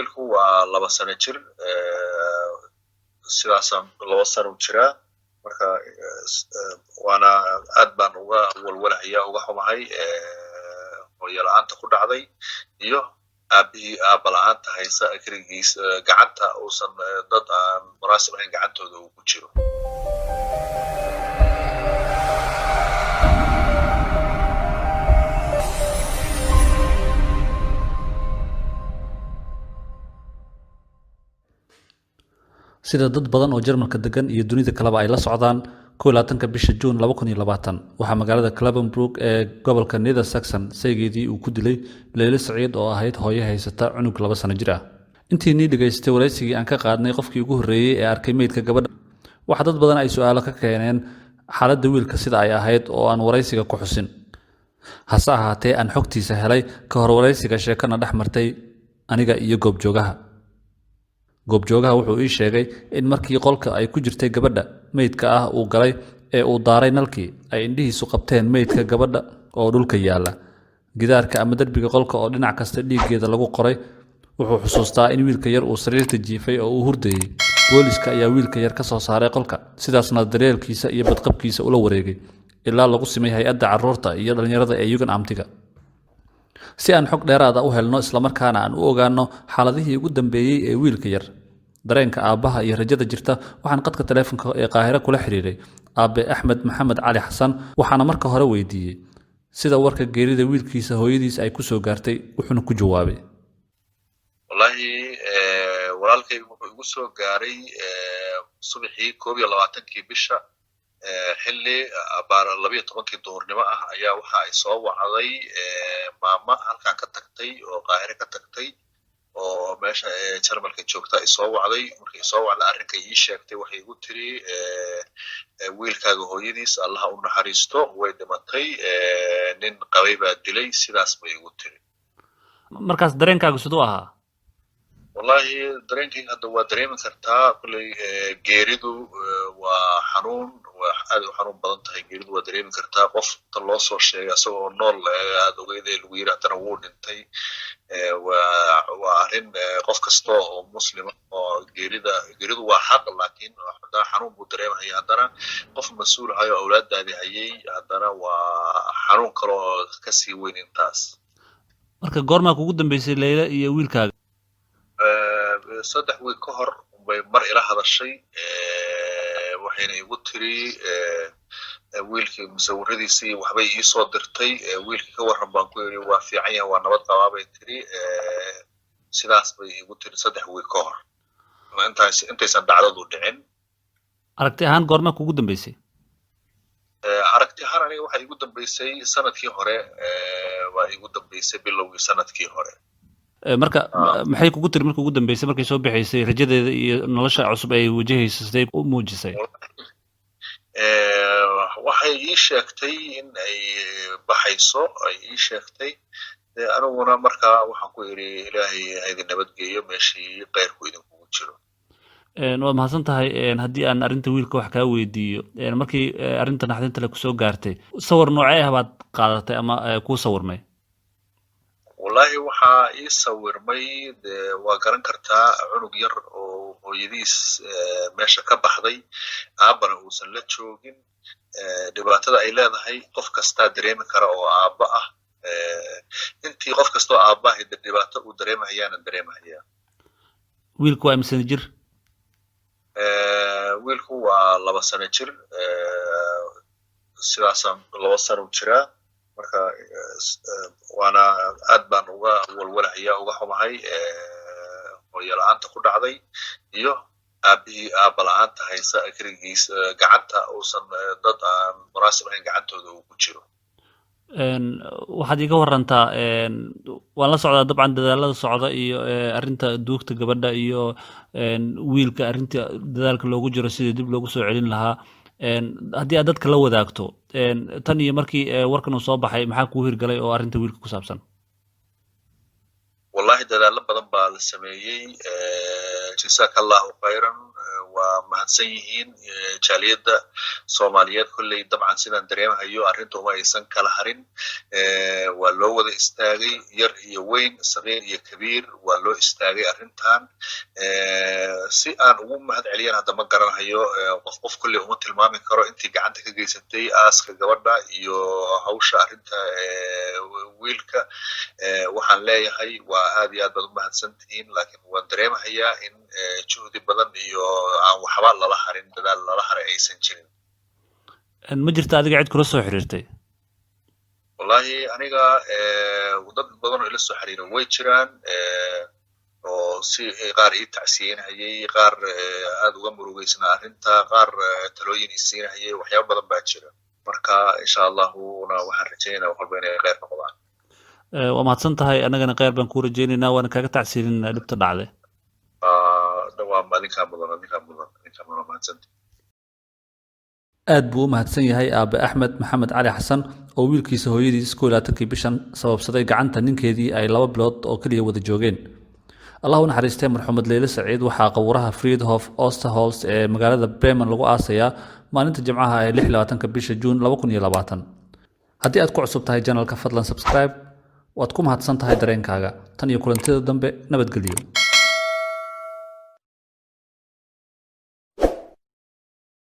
Wiilku waa 2 sano jir, sidaasaan 2 sano u jiraa. Marka waana aad baan uga walwalahaya, uga xumahay hooyo la-aanta ku dhacday iyo aabihii aaba la-aanta haysa keligiis, gacanta uusan dad aan munaasib ahayn gacantooda uu ku jiro. Sida dad badan oo Jarmalka degan iyo dunida kaleba ay la socdaan, 21-ka bisha Juun 2020 waxaa magaalada Clavenbrook ee gobolka Niedersachsen saygeedii uu ku dilay Leylo Saciid oo ahayd hooyo haysata cunug 2 sano jir ah. Intii nii dhegaystay waraysigii aan ka qaadnay qofkii ugu horreeyey ee arkay meydka gabadha, waxaa dad badan ay su-aalo ka keeneen xaaladda wiilka sida ay ahayd oo aan waraysiga ku xusin, hase ahaatee aan xogtiisa helay ka hor waraysiga. Sheekana dhex martay aniga iyo goobjoogaha. Goobjoogaha wuxuu ii sheegay in markii qolka ay ku jirtay gabadha meydka ah uu galay ee uu daaray nalkii, ay indhihiisu qabteen meydka gabadha oo dhulka yaalla, gidaarka ama derbiga qolka oo dhinac kasta dhiiggeeda lagu qoray. Wuxuu xusuustaa in wiilka yar uu sariirta jiifay oo uu hurdayey. Booliska ayaa wiilka yar ka soo saaray qolka, sidaasna daryeelkiisa iyo badqabkiisa ula wareegay ilaa lagu simay hay-adda carruurta iyo dhallinyarada ee Jugendamtiga. Si aan xog dheeraada u helno, islamarkaana aan u ogaanno xaaladihii ugu dambeeyey ee wiilka yar, dareenka aabbaha iyo rajada jirta, waxaan qadka taleefonka ee Qaahiro kula xiriiray aabe Axmed Maxamed Cali Xasan. Waxaana marka hore weydiiyey sida warka geerida wiilkiisa hooyadiis ay ku soo gaartay, wuxuuna ku jawaabay: Wallahi, walaalkaygu wuxuu igu soo gaaray subaxii 21-kii bisha, xilli abaar 12-kii duhurnimo ah ayaa waxa ay soo wacday maama halkan ka tagtay oo Qaahire ka tagtay oo meesha Jarmalka joogta ay soo wacday. Markay soo wacday, arrinka ii sheegtay, waxay igu tiri: "Wiilkaaga hooyadiis Allaha u naxariisto, way dhimatay, nin qabay baa dilay." Sidaas bay igu tiri. Markaas dareenkaagu siduu ahaa? Wallahi, dareenkayga hadda waa dareemi kartaa. Kulley geeridu waa xanuun, waa aad u xanuun badan tahay geeridu. Waa dareemi kartaa qof inta loo soo sheegay isagoo nool aad ogeyd ee lagu yiri haddana wuu dhintay. Waa arrin qof kasta oo muslima oo geeridu waa xaq, laakiin haddana xanuun buu dareemaya. Haddana qof mas-uul ahay oo awlaadaadii hayay, haddana waa xanuun kale oo kasii weyn intaas. Marka goormaa kugu dambeysay Leyla iyo wiilkaaga? 3 wiig ka hor bay mar ila hadashay, waxayna igu tiri wiilkii musawiradiisii waxbay iisoo dirtay. "Wiilkii ka warran?" baan ku yidhi. "Waa fiican yahay, waa nabad qabaa," bay tiri. Sidaas bay igu tiri 3 wiig ka hor, intaas intaysan dhacdadu dhicin. Aragti ahaan goormaa kugu dambeysay? Aragti ahaan aniga waxaa igu dambeysay sanadkii hore, waa igu dambeysay bilowgii sanadkii hore. Marka maxay kugu tiri markii ugu dambeysay, markay soo bixaysay? Rajadeeda iyo nolosha cusub ay wajahayso siday u muujisay? Waxay ii sheegtay in ay baxayso ay ii sheegtay. Aniguna markaa waxaan ku idhi: "Ilaahay ha idin nabadgeeyo meeshii khayrku idinkugu jiro." Waad mahadsan tahay. Haddii aan arrinta wiilka wax kaa weydiiyo, markii arrinta naxdinta le kusoo gaartay, sawir noocee ah baad qaadatay ama kuu sawirmay? Wallahi, waxaa ii sawirmay, de waa garan kartaa, cunug yar oo hooyadiis meesha ka baxday, aabbana uusan la joogin, dhibaatada ay leedahay qof kastaa dareemi kara oo aabba ah. Intii qof kastoo aabba ahi de dhibaato uu dareemahayaana dareemahaya. Wiilku waa imsana jir? Wiilku waa 2 sano jir, sidaasaan 2 sano u jiraa. Marka waana aad baan uga walwalahaya, uga xumahay hooyo la-aanta ku dhacday iyo aabihii aaba la-aanta haysa keligiis, gacanta uusan dad aan munaasib ahayn gacantooda uu ku jiro. Waxaad iiga warantaa, waan la socdaa dabcan dadaalada socda iyo arrinta duugta gabadha iyo wiilka, arrinta dadaalka loogu jiro sidii dib loogu soo celin lahaa. Haddii aad dadka la wadaagto, tan iyo markii warkan uu soo baxay, maxaa kuu hirgalay oo arrinta wiilka ku saabsan? Wallahi, dadaalo badan baa la sameeyey. Jazaaka Allahu khayran. Waa mahadsan yihiin jaaliyadda Soomaaliyeed. Kolley dabcan sidaan dareemahayo, arrinta uma aysan kala harin, waa loo wada istaagay, yar iyo weyn, sagiir iyo kabiir, waa loo istaagay arrintan. Si aan ugu mahad celiyan hadda ma garanahayo. Qof qof kolley uma tilmaami karo intii gacanta ka geysatay aaska gabadha iyo hawsha arrinta wiilka. Waxaan leeyahay waa aad iyo aad baad u mahadsantihiin, laakiin waan dareemahayaa in juhdi badan iyo aan waxba lala harin, dadaal lala haray aysan jirin. Ma jirta adiga cid kula soo xiriirtay? Wallahi aniga dad badan oo ila soo xiriira way jiraan, oo si qaar ii tacsiyeynhayay, qaar aad uga murugeysnaa arrinta, qaar talooyin i siinhayay, waxyaaba badan baa jira. Marka insha Allahuna waxaan rajeynaya wax walba inay kheyr noqdaan. Waa mahadsan tahay, annagana kheyr baan kuu rajeynaynaa, waana kaaga tacsiyeynayna dhibta dhacday. Waa adinkaa mudan, adinkaa mudan, adinkaa mudan, waa mahadsanta. Aad buu u mahadsan yahay aabe Axmed Maxamed Cali Xasan oo wiilkiisa hooyadiis 21-kii bishan sababsaday gacanta ninkeedii ay 2 bilood oo keliya wada joogeen. Allah u naxariistay marxuumad Leyle Saciid. Waxaa qabuuraha Friedhof Osterholz ee magaalada Bremen lagu aasayaa maalinta Jimcaha ee 26-ka bisha Juun 2020. Haddii aad ku cusub tahay channelka, fadlan subscribe. Waad ku mahadsan tahay dareenkaaga. Tan iyo kulantida dambe, nabadgelyo.